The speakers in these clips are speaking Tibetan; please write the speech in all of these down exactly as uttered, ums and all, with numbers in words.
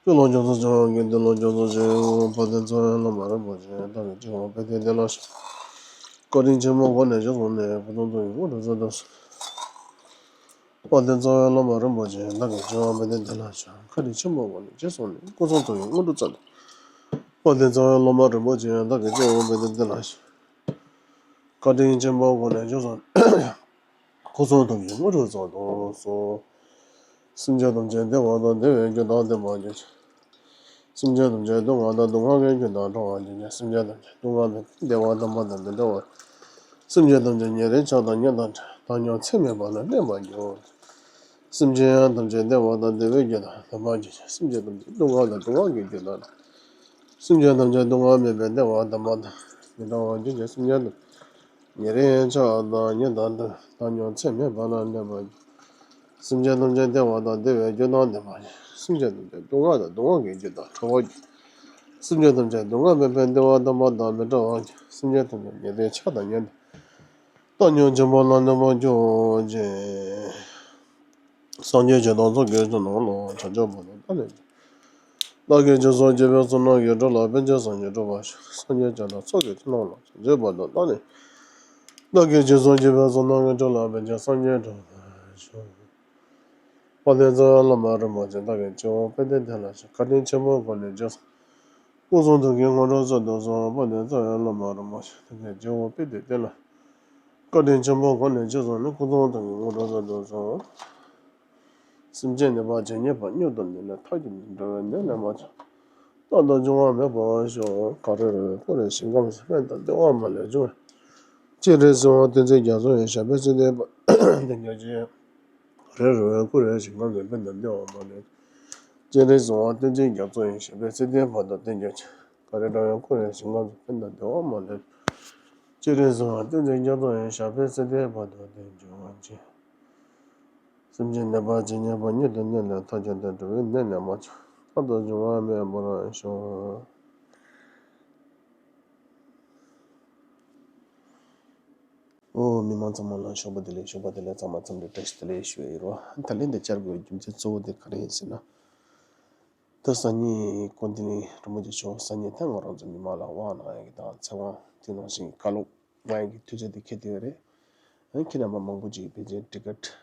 སྤྱོད་ལམ་སྐྱོང་ཚུལ་སྤྱོད་ཡག་གི་འདུན་ལམ་སྐྱོང་ཚུལ་སྤྱོད་ཡག་དཔལ་ལྡན་རྩ་བའི་བླ་མ་རིན་པོ་ཆེ་བདག་གིས་སྤྱི་བོར་དཔལ་ལྡན་བསྟན་ལ་ཕྱག་བཀའ་དྲིན་ཆེན་པོ་སྒོ་ནས་ཞུ་གསུངས་ནས་སྐུ་གསུང་ཐུགས་ཀྱི་དངོས་གྲུབ་སྩལ་དུ་གསོལ། དཔལ་ལྡན་རྩ་བའི་བླ་མ་རིན་པོ་ཆེ་བདག་གིས་སྤྱི་བོར་དཔལ་ལྡན་བསྟན་ལ་ཕྱག་བཀའ་དྲིན་ཆེན་པོ་སྒོ་ནས་ཞུ་གསུངས་ནས་སྐུ་གསུང་ཐུགས་ཀྱི་དངོས་གྲུབ་སྩལ་དུ། དཔལ་ལྡན་རྩ་བའི་བླ་མ་རིན་པོ་ཆེ་བདག་གིས་སྤྱི་བོར་དཔལ་ལྡན་བསྟན་ལ་ཕྱག་བཀའ་དྲིན་ཆེན་པོ་སྒོ་ནས་ཞུ་གསུངས། སྐུ་གསུང་ཐུགས་ཀྱི་དངོས་གྲུབ་སྩལ་དུ་གསོལ། སེམས་ཅན་ཐམས་ཅད་བདེ་བ་དང་བདེ་བའི་རྒྱུ་དང་ལྡན་པར་གྱུར་ཅིག་སེམས་ཅན་ཐམས་ཅད་སྡུག་བསྔལ་དང་སྡུག་བསྔལ་གྱི་རྒྱུ་དང་བྲལ་བར་གྱུར་ཅིག་སེམས་ཅན་ཐམས་ཅད་སྡུག་བསྔལ་མེད་པར་བདེ་བ་དམ་པ་དང་མི་འབྲལ་བར། སེམས་ཅན་ཐམས་ཅད་ཉེ་རིང་ཆགས་སྡང་གཉེན་དང་བྲལ་བཏང་སྙོམས་ཚད་མེད་པ་ལ་གནས་པར་གྱུར། སེམས་ཅན་ཐམས་ཅད་བདེ་བ་དང་བདེ་བའི་རྒྱུ་དང་ལྡན་པར་གྱུར་ཅིག་སེམས་ཅན་ཐམས་ཅད་སྡུག་བསྔལ་དང་སྡུག་བསྔལ་གྱི་རྒྱུ་དང་། སེམས་ཅན་ཐམས་ཅད་སྡུག་བསྔལ་མེད་པའི་བདེ་བ་དམ་པ་དང་མི་འབྲལ་བར་གྱུར་ཅིག་སེམས་ཅན་ཐམས་ཉེ་རིང་ཆགས་སྡང་གཉེན་དང་བྲལ་བཏང་སྙོམས་ཚད་མེད་པ་ལ་གནས་པར་གྱུར། སེམས་ཅན་ཐམས་ཅད་བདེ་བ་དང་བདེ་བའི་རྒྱུ་དང་ལྡན་པར་གྱུར། སེམས་ཅན་ཐམས་ཅད་སྡུག་བསྔལ་དང་སྡུག་བསྔལ་གྱི་རྒྱུ་དང་བྲལ་བར་གྱུར། སེམས་ཅན་ཐམས་ཅད་སྡུག་བསྔལ་མེད་པའི་བདེ་བ་དམ་པ་དང་མི་འབྲལ་བར་གྱུར། སེམས་ཅན་ཐམས་ཅད་ཉེ་རིང་ཆགས་སྡང་གཉེན་དང་བྲལ་སྙོམས་འབྱོན་པ་ལ་གནས་པར་གྱུར་ཅིག་སངས་རྒྱས་བྱོན་དང་ཚོགས་ཀྱི་མཆོག་རྣམས་ལ། བྱང་ཆུབ་བར་དུ་བདག་ནི་བདག་གིས་སྦྱིན་སོགས་བགྱིས་པའི་བསོད་ནམས་ཀྱིས། འགྲོ་ལ་ཕན་ཕྱིར་སངས་རྒྱས་འགྲུབ་པར་ཤོག་སངས་རྒྱས་བྱོན་དང་ཚོགས་ཀྱི་མཆོག་རྣམས་ལ། བྱང་ཆུབ་བར་དུ་བདག་ནི་བདག་གིས་སྦྱིན་སོགས་བགྱིས་པའི་བསོད་ནམས་ཀྱིས། འགྲོ་ལ་ཕན་ཕྱིར་སངས་རྒྱས་འགྲུབ་པར་ཤོག་དཔལ་ལྡན་རྩ་བའི་བླ་མ་རིན་པོ་ཆེ་བདག་གིས་སྤྱི་བོར་དཔལ་ལྡན་བསྟན་ལ་ཕྱག་བཀའ་དྲིན་ཆེན་པོ་སྒོ་ནས་ཞུ་གསུངས། སྐུ་གསུང་ཐུགས་ཀྱི་དངོས་གྲུབ་སྩལ་དུ་གསོལ། དཔལ་ལྡན་རྩ་བའི་བླ་མ་རིན་པོ་ཆེ་བདག་གིས་སྤྱི་བོར་དཔལ་ལྡན་བསྟན་ལ། བཀའ་དྲིན་ཆེན་པོ་སྒོ་ནས་ཞུ་གསུངས་ནས། སྐུ་གསུང་ཐུགས་ཀྱི་དངོས་གྲུབ་སྩལ་དུ་གསོལ། སེམས་ཅན་ནད་པ་ཇི་སྙེད་པ། མྱུར་དུ་ནད་ལས་ཐར་གྱུར་ནས། འགྲོ་བའི་ནད་ལས་མ་ཐར། རྟག་ཏུ་འབྱུང་བ་མེད་པར་ཤོག་དཀར་རོ་རོ་ཀུ་རེ་ཞིང་ཁམས་སུ། དཔལ་དང་བདེ་བ་མ་ལུས་འབྱུང་བའི། སྤྱན་རས་གཟིགས་དབང་བསྟན་འཛིན་རྒྱ་མཚོ་ཡི། ཞབས་པད་སྲིད་མཐའི་བར་དུ་བརྟན་གྱུར་ཅིག་རོ་རོ་ཀུ་རེ་ཞིང་ཁམས་སུ། དཔལ་དང་བདེ་བ་མ་ལུས། སྤྱན་རས་གཟིགས་དབང་བསྟན་འཛིན་རྒྱ་མཚོ་ཡི། ཞབས་པད་སྲིད་མཐའི་བར་དུ་བརྟན་གྱུར་ཅིག་དཀར་རོ་རོ་ཀུ་རེ་ཞིང་ཁམས་སུ། དཔལ་དང་བདེ་བ་མ་ལུས། སྤྱན་རས་གཟིགས་དབང་བསྟན་འཛིན་རྒྱ་མཚོ་ཡི། ཞབས་པད་སྲིད་མཐའི་བར་དུ་བརྟན་གྱུར་ཅིག་སེམས་ཅན་ནད་པ་ཇི་སྙེད་པ། མྱུར་དུ་ནད་ལས་ཐར་གྱུར་ནས། འགྲོ་བའི་ནད་ལས་མ་ཐར། རྟག་ཏུ་འབྱུང་བ་མེད་པར་ཤོག་ཨོ། མི་མང་ཚང་མ་ལ་ཞོགས་པ་བདེ་ལེགས། ཞོགས་པ་བདེ་ལེགས། ཚང་མ་འཚམས་འདྲི་བཀྲ་ཤིས་བདེ་ལེགས་ཞུ་ཡི་ཡོད་རོ། ད་ལན་འདི་བཅར་དགོས་རྒྱུ་མཚན་གཙོ་བོ་དེ་ག་རེ་ཡིན་ཟེར་ན། ད་སང་ཉིན་ཀུན་བདེ་གླིང་རིན་པོ་ཆེ་མཆོག་སང་ཉིན་ད་ང་རང་ཚོ་མི་མང་ལ་དབང་གནང་ཡག་གི་དང་ཚེ་དབང་དེ་ནང་བཞིན་བཀའ་སློབ་གནང་ཡག་གི་དུས་ཚོད་དེ་འཁེལ་བསྡད་ཡོད་རེད། ཨ་ཁྱེད་རྣམ་པ་མང་པོ་ཅིག་ཕལ་ཆེར་ཊི་ཀེ་ཊི་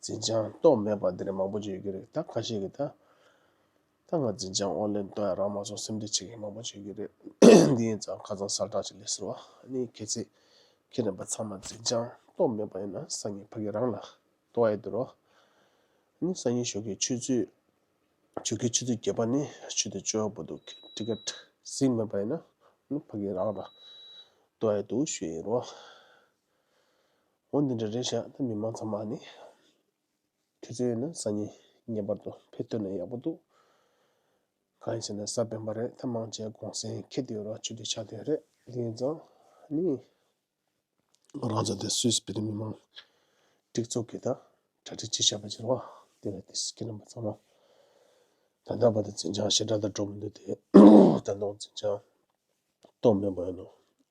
འཛིན་བྱང་གཏོང་མེད་པ་དེ་འདྲ་མང་པོ་ཅིག་ཡོད་ཀྱི་རེད། ད་ཁ་ཤས་ཀྱིས་ད་ད་ང་འཛིན་བྱང་ཨོན་ལན་གཏོང་ཡག་རག་མ་སོང་སེམས་ཁྲལ་བྱེད་མཁན་མང་པོ་ཅིག་ཡོད་ཀྱི་རེད། འདི་ཡིན་ཙང་ཁ་སང་གསལ་བསྒྲགས་ཅིག་སླེབས་སོང་བ། ཨ་ནི་གལ་སྲིད་ཁྱེད་རྣམ་པ་ཚང་མ་འཛིན་བྱང་གཏོང་མེད་པ་ཡིན་ན་སང་ཉིན་ཕ་གི་རང་ལ་གཏོང་ཡག་འདུག་རོ། ཨ་ནི་སང་ཉིན་ཞོགས་ཀའི་ཆུ་ཚོད་ཆུ་ཁའི་ཆུ་ཚོད་བརྒྱད་པ་ནས་ཆུ་ཚོད་བཅོ་བར་དུ་ཊི་ཀེ་ཊི་ཟིན་མེད་པ་ཡིན་ན་ནི་ཕ་གི་རང་ལ་གཏོང་ཡག་འདུག་ཞུ་ཡིན་རོ། འོ་འདི་འདྲ་རེད་ཤག་ད་མི་མང་ཚང་མ་ནི་དུས་ཚོད་ཡོད་ན་སང་ཉིན་ངེས་པར་དུ་ཕེབས་ཐུབ་ན་ཡག་པོ་འདུག་གང་ཡིན་ཟེར་ན་གཟའ་སྤེན་པ་རེད། ད་མང་ཆེ་གུང་སེང་འཁེལ་བསྡད་ཡོད་རོ། ཆུ་ཚོད་ཆགས་བསྡད་ཡོད་རེད། འདི་ཡིན་ཙང་ནི། ང་རང་ཚོ་དེ་སུད་སི་བོད་རིགས་མི་མང་སྒྲིག་འཛུགས་ཀྱི་ད་གྲ་སྒྲིག་བྱེད་བཞག་པ་ཅིག་རེད་བ། དེ་ལ་དེ་སི་ཁྱེད་རྣམ་པ་ཚང་མ་ད་ལྟ་བར་དུ་འཛིན་བྱང་ཞེ་དྲག་ད་འགྲོ་མི་འདུག་དེ་ད་དུང་འཛིན་བྱང་གཏོང་མེད་པ་ཡིན་ནོ།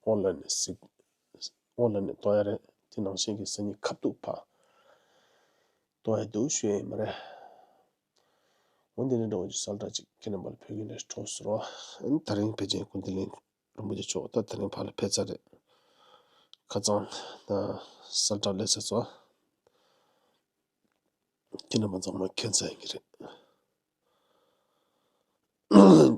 ཨོན་ལན་ནས་གཟིགས། ཨོན་ལན་ནས་གཏོང་ཡ་རེད། དེ་ནང་བཞིན་གྱི་སང་ཉིན་ཁ་ཐུག་ཕར་གཏོང་ཡ་འདུག་ཞུ་ཡ་ཡིན་མ་རེད། འོ་འདི་ནས་འགྲོ་བ་ཅིག་གསལ་བསྒྲགས་ཅིག་ཁྱེད་རྣམ་པ་ལ་ཕུལ་གྱི་འདྲ་གྲོགས་ཟེར་བ། ཨ་ནི་ད་རིང་ཕལ་ཆེར་ཀུན་བདེ་གླིང་རིན་པོ་ཆེ་མཆོག་ད་དེ་རིང་ཕར་ལ་ཕེབས་ཚར་རེད། ཁ་སང་ད་གསལ་བསྒྲགས་སླེབས་ཚར་སོང་། ཁྱེད་རྣམ་པ་ཚང་མ་མཁྱེན་ཚར་ཡིན་གྱི་རེད།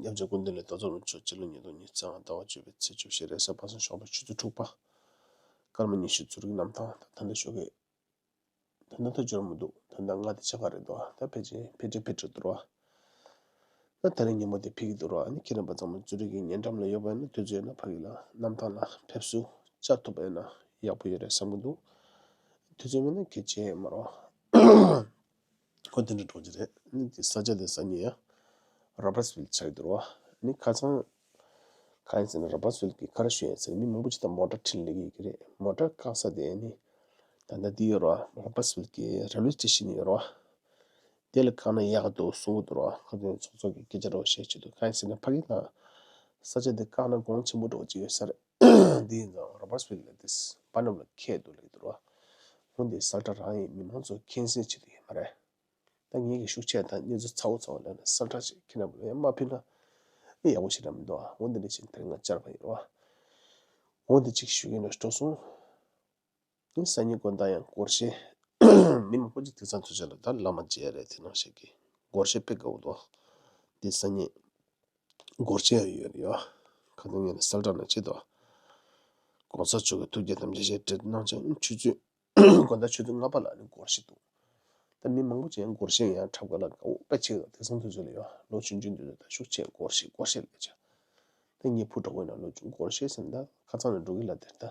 ཉམས་ཆག་ཀུན་བདེ་ལས་རྡོ་རྩ་རུ་མཆོག་སྤྱི་ལོ་ཉིས་སྟོང་ཉི་ཤུ་རྩ་ལྔ་ཟླ་བ་བཅུ་པའི་ཚེས་བཅུ་བཞི་རེས་གཟའ་པ་སངས་ཞོགས་པ་ཆུ་ཚོད་དྲུག་པ། སྐར་མ་ཉི་ཤུ་ཙམ་རིང་གནམ་ཐང་ད་ད་ལྟ་ཞོགས་ཀས། ད་ལྟ་ཐག་ཆོད་མི་འདུག་ད་ལྟ་ལྔ་དང་ཕྱེད་ཀ་རེད་འདུག་ད་ཕལ་ཆེར་ཕལ་ཆེར་ཕལ་ཆེར་འདུག་ར། ད་ད་རིང་ཉིན་མོ་དེ་ཕེབས་ཀྱི་འདུག་ར། ཨ་ནི་ཁྱེད་རྣམ་པ་ཚང་མ་ཛུ་རིག་གི་ཉེ་འགྲམ་ལ་ཡོད་པ་ཡིན་ན་དུས་ཚོད་ཡོད་ན་ཕ་གི་ལ་གནམ་ཐང་ལ་ཕེབས་བསུ་བཅར་ཐུབ་པ་ཡིན་ན་ཡག་པོ་ཡོད་རེད་བསམ་གྱི་འདུག་དུས་ཚོད་མེད་ན་གལ་ཆེ་མ་རེད། ཁོ་དེ་འདྲ་འགྲོ་གི་རེད། ཨ་ནི་དེ་ས་ཆ་དེ་ས་ཉིད་ཡ་ར་བྷ་སི་ཝིལ་ཆགས་ཀྱི་འདུག་ར། ཨ་ནི་ཁ་སང་གང་ཡིན་ཟེར་ན་ར་བྷ་སི་ཝིལ་གྱི་ག་རེ་ཞུ་ཡ་ཟེར་ན་མི་མང་པོ་ཅིག་ད་མོ་ཊ་ཁྲིད་སླེབས་ཀྱི་ཡོད་ཀྱི་རེད། མོ་ཊ་བཀག་ས་དེ་ཨ་ནི་ད་ལྟ་འདི་ཡོད་ར། ར་བྷ་སི་ཝིལ་གྱི་རེལ་ཝེ་སི་ཊེ་ཤན་ཡོད་ར། དེ་ལ་བཀག་ན་ཡག་འདུག་གསུང་གི་འདུག་ར། ཁ་སང་ཚོགས་གཙོ་གི་སྐད་ཆ་རོགས་བཤད་བྱེད་དུས་གང་ཡིན་ཟེར་ན་ཕ་གི་ལ་ ས་ཆ་དེ་བཀག་ན་གོང་ཆེན་པོ་འདྲ་བོ་ཅིག་ཡོད་ས་རེད། འདི་ཡིན་ཙང་རོ་བར་སི་ཕིལ་ལ་དེ་པ་ནམ་ལ་ཁད་དུ་ལེགས་འདུག་ར། འོ་འདི་གསལ་བསྒྲགས་རང་ཡིན། མི་མང་ཚོ་མཁྱེན་གསལ་བྱེད་དུ་ཡོད་མ་རེད། ད་ངེད་ཀྱི་ཤུགས་ཆེ་དང་གནས་ཚུལ་ཚ་བོ་ཚ་བོ་ལབ་ན་གསལ་བསྒྲགས་ཅིག་ཁྱེད་རྣམ་པ་ལ་ཡང་མ་ཕུལ་ན་ཡག་པོ་ཞིག་རང་མི་འདུག་འོ་འདི་འདྲ་ཞིག་དེ་རིང་ང་བཅར་བ་ཡིན་རོ། འོ་འདི་ཅིག་ཞུ་གི་ཡིན་ནོ་སྤྲོ་སོང་། ཨ་ནི་སང་ཉིན་དགོང་དག་ཡང་སྒོར་གཞས། མི་མང་པོ་ཅིག་དེང་སང་དུས་ཚོད་ལ་ད་བླ་མ་མཇལ་རེད། དེ་ནང་བཞིན་གྱི་སྒོར་གཞས་དཔེ་དགའ་བོ་འདུག་དེ་སང་ཉིན་སྒོར་གཞས་ཡང་ཡོད་རེད་ཡ། ཁ་སང་ངས་ནི་གསལ་བསྒྲགས་ནང་བྲིས་འདུག་གོང་ས་མཆོག་གི་ཐུགས་རྗེ་དམ་བཅའ་བཞེས་བྲིས་གནང་བྱས་ཆུ་ཚོད། དགོང་དག་ཆུ་ཚོད་ལྔ་པ་ལ་ནི་སྒོར་གཞས་འདུག་ད་མི་མང་པོ་ཅིག་ཡང་སྒོར་གཞས་ཡང་འཁྲབ་ག་ལ་དགའ་བོ་དཔེ་བྱེད་འདུག་དེང་སང་དུས་ཚོད་ལ་ཡ་ལོ་ཆུང་ཆུང་དུས་ཚོད་ད་ཤུགས་ཆེ་སྒོར་གཞས་སྒོར་གཞས་ལབ་བྱས། ད་ངའི་བུ་གྲོགས་པོ་ཡིན་ན་ལོ་ཆུང་སྒོར་གཞས་ཟེར་ན་ད་ཁ་ཚང་ནས་འགྲོ་གི་ལ་དེར་ད།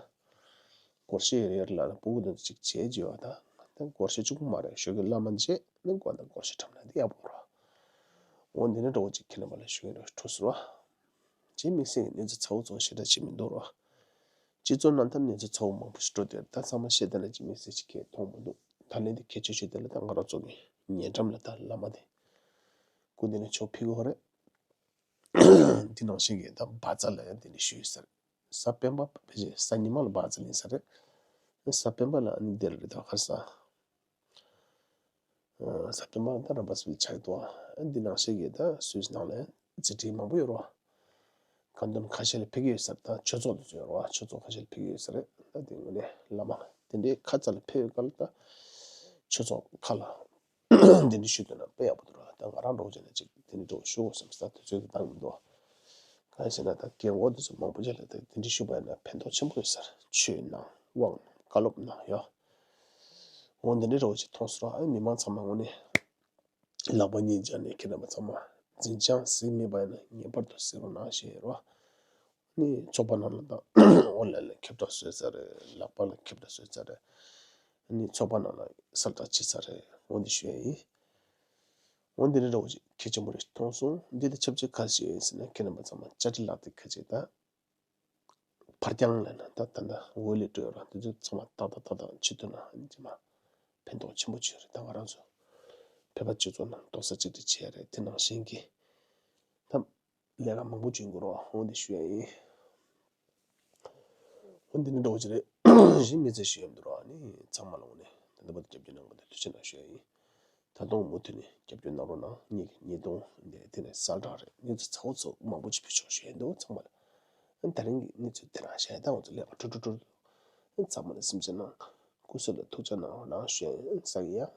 སྒོར་གཞས་རེ་རེ་ལ་ལ་སྤུ་གུ་དང་ཅིག་བྱས་བྱས་བ་ད། ད་སྒོར་གཞས་གཅིག་པུ་མ་རེད། ཞོགས་ཀྱི་བླ་མ་མཇལ་ནས་དགོང་དག་སྒོར་གཞས་འཁྲབ་ན་འདི་ཡག་པོ་རེད། འོ་འདི་ནས་འགྲོ་བ་ཅིག་ཁྱེད་རྣམ་པ་ལ་ཞུ་གི་རེད། ཐུགས་སུ་རོ། ཅིག་དམིགས་བསལ་གྱི་གནས་ཚུལ་ཚ་བོ་ཚ་བོ་ཞེ་དྲག་ཅིག་མི་འདུག་རོ། སྤྱི་ཚོགས་ནང་ད་གནས་ཚུལ་ཚ་བོ་མང་པོ་ཞིག་འགྲོ་དེར་ད་ཚང་མ་བཤད་དེ་ལ་ཅིག་དམིགས་བསལ་ཅིག་གས་མཐོང་མི་འདུག་ད་ལན་འདི་གལ་ཆེ་ཤོས་དེ་ལ་ད་ང་རང་ཚོ་གི་ཉེ་འགྲམ་ལ་ད་བླ་མ་དེ་སྐུ་མདུན་ནས་ཆོས་ཕུལ་གི་ཡོད་རེད། འདི་ནང་བཞིན་གྱི་ད་བཛྲ་ལ་ཡང་དེ་འདྲ་ཞུས་ཡོད་ས་རེད། གཟའ་སྤེན་པ་ཕལ་ཆེར་གཟའ་ཉི་མ་ལ་བཛྲ་ལེན་ས་རེད། གཟའ་སྤེན་པ་ལ་ཨ་ནི་འདིར་རེད་ད་ག་རེ་ཟ། གཟའ་སྤེན་པ་ལ་ད་རོ་བར་སི་ཕིལ་ཆགས་འདུག་ཨ་འདི་ནང་བཞིན་གྱི་ད་སུད་སི་ནང་ལ་ཡང་རྩེད་འགྲན་མང་པོ་ཡོད་རེད། ཁ་འདོན་ཁ་ཤས་ལ་ཕེབས་ཀྱི་ཡོད་ས་རེད། ད་ཆོས་ཚོགས་དེ་ཚོ་ཡོད་རེད་བ། ཆོས་ཚོགས་ཁ་ཤས་ལ་ཕེབས་ཀྱི་ཡོད་ས་རེད། ད་དེ་ངོས་ནས་བླ་མ་དེ་འདྲའི་ཁ་ཚ་ལ་ཕེབས་ཡོད་སྐབས་ལ་ད་ཆོས་ཚོགས་ཁག་ལ། འདི་འདྲ་ཞུ་འདོད་ན་དཔེ་ཡག་པོ་འདུག་ར། ད་ང་རང་འདྲ་བོ་བྱས་ན་ཅིག་དེ་འདྲ་འདྲ་བོ་ཞུ་དགོས་བསམ་ས་དུས་ཚོད་ཀྱི་འདང་མི་འདུག་གང་ཡིན་ཟེར་ན་ད་རྒན་འཁོགས་དེ་ཚོ་མང་པོ་ཅིག་ལ་ད་དེ་འདྲ་ཞུ་བ་ཡིན་ན་ཕན་ཐོགས་ཆེན་པོ་ཡོད་ས་རེད། ཆོས་གནང་དབང་གནང་བཀའ་སློབ་གནང་ཡོད། འོ་འདི་འདྲ་འདྲ་བོ་ཅིག་མཐོང་སོང་ར། ཨ་མི་མང་ཚང་མ་དངོས་གནས་ལག་པ་གཉིས་སྦྱར་ནས་ཁྱེད་རྣམ་པ་ཚང་མ་འཛིན་བྱང་ཟིན་མེད་པ་ཡིན་ན་ངེས་པར་དུ་ཟིན་རོགས་གནང་ཞེས་རོ། ནི་ཚོགས་པ་ནང་ལ་དང་ཨོན་ལན་ལ་ཁྱབ་བསྒྲགས་བཟོས་ཚར་རེད། ལག་པ་ལ་ཁྱབ་བསྒྲགས་བཟོས་ཚར་རེད། ནི་ཚོགས་པ་ནང་ལ་གསལ་བསྒྲགས་བྱས་ཚར་རེད། འོ་འདི་ཞུ་ཡ་ཡིན། འོ་འདི་ནི་འདྲ་བོ་ཅིག་གལ་ཆེན་པོ་རེད་མཐོང་སོང་། འདི་དང་ཆབས་ཅིག་ག་རེ་ཞིག་ཡོད་ཟེར་ན་ཁྱེད་རྣམ་པ་ཚང་མ་བཅར་འདྲི་ལག་དེབ་ཁ་ཅིག་དང་། འཕར་རྐྱང་ལབ་ན་ད་ད་ལྟ་འོད་ལས་སྤྲོས་ར་འདི་ཚོ་ཚང་མ་ཏག་ཏག་ཏག་ཏག་བྱེད་ཐུབ་ན་ཨ་ནི་ཅི་མ་ཕན་ཐོགས་ཆེན་པོ་ཅིག་ཡོད་རེད། ད་ང་རང་ཚོ་བོད་པ་སྤྱི་ཚོགས་ནང་རྡོག་རྩ་གཅིག་སྒྲིལ་བྱེད་ཡ་རེད། དེ་ནང་བཞིན་གྱི་ད་ལས་ཀ་མང་པོ་བྱེད་དགོས་རེད། འོ་འདི་ཞུ་ཡ་ཡིན། འོ་འདི་ནི་འདྲ་བོ་ཅིག་རེད། གཞན་མི་ཚེ་ཞུ་ཡ་མི་འདུག་ར། ཨ་ནི་ཚང་མ་ལ་འོ་ནས་ད་ལྟ་བར་དུ་རྒྱབ་སྐྱོར་གནང་བ་དེ་ཐུགས་རྗེ་གནང་ཞུ་ཡ་ཡིན། ད་དུང་མུ་མཐུད་ནས་རྒྱབ་སྐྱོར་གནང་རོགས་གནང་། ངེད་ཀྱི་ཉིས་སྟོང་འདི་དེ་ནས་གསལ་བསྒྲགས་རེད། གནས་ཚུལ་ཚ་བོ་ཚ་བོ་མང་པོ་ཅིག་ཕུལ་ཆོག་ཞུ་ཡ་འདུག་ཚང་མ་ལ། ཨ་ནི་ད་རིང་གི་གནས་ཚུལ་དེ་རང་བཤད། ད་ང་ཚོ་ལས་ཀ་འཕྲོ་འཕྲོ་འཕྲོ། ཨ་ནི་ཚང་མ་ལ་སེམས་ཅན་ནང་སྐུ་གཟུགས་ལ་ཐུགས་ཅག་གནང་རོགས་གནང་ཞུ་ཡ་ཡིན། ས་གི་ཡ།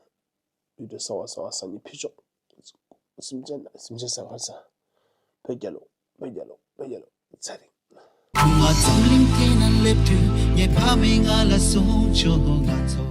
བི་ཌིའོ་གསར་བ་གསར་བ་གསར་རྙིང་ཕུལ་ཆོག་སེམས་ཅན་ལ་སེམས་ཅན་གསར་བ་གསར། བོད་རྒྱལ་ལོ། བོད་རྒྱལ་ལོ། བོད་རྒྱལ་ལོ། ཚེ་རིང་། ཁུ་མ་འཛམ་གླིང་སྟེང་ན་སླེབས་དུས་ངའི་ཕ་མས་ང་ལ་གསུངས་བྱུང་། ང་ཚོ།